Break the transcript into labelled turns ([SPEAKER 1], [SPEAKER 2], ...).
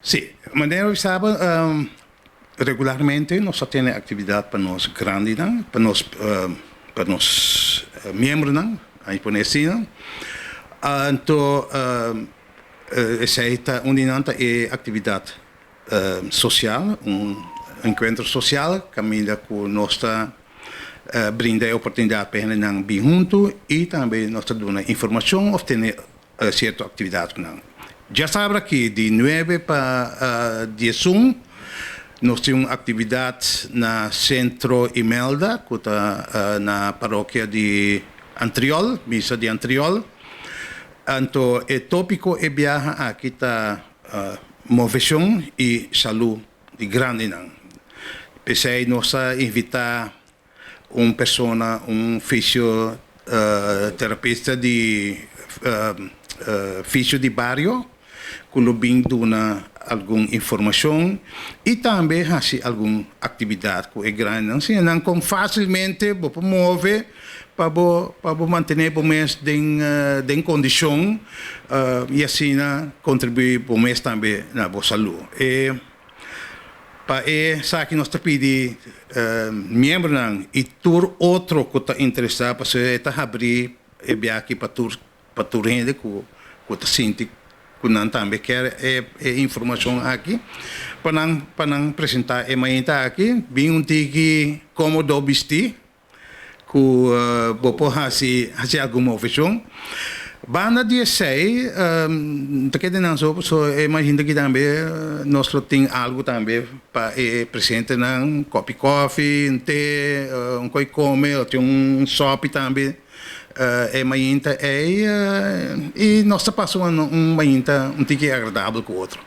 [SPEAKER 1] Si, manera sabe, regularmente nos tin aktividat pa nos grandinan, pa nos miembronan, ei pone asina. Anto, esei ta un di nan ta e aktividat sosial, un enkuentro sosial, kaminda ku nos ta brinda e oportunidat pa nan bin huntu i tambe nos ta duna informashon òf tin sierto aktividat ku nan. Djasabra ku di 9 pa 11, nos tin un aktividat na Sentro Imelda, ku ta na parokia di Antriol, misa di Antriol. Anto, e tópiko e biaha aki ta moveshon i salú di grandinan. P'esei nos a invitá un persona, un fisioterapista di fisio di bario, ku lo bin duna algun informashon i tambe hasi algun aktividat ku e grandinan. Asina, nan kon fásilmente bo por move pa bo mantené bo mes den kondishon i asina kontribuí bo mes tambe na bo salú. E pa esaki nos ta pidi miembronan i tur otro ku ta interesá, pa ta habrí e biaha aki pa tur hende ku ta sinti ku nan tambe ke e informashon aki pa nan presentá e mainta aki, bin un tiki kómodo bistí ku bo por hasi algun moveshon. Banda di esei, ta keda nan so imaginá ku tambe nos tin algu tambe pa e presentenan, kòpi kòfi, un te, un kos kome, tin un sòpi tambe e mainta ei i nos ta pasa un mainta un tiki agradabel ku otro.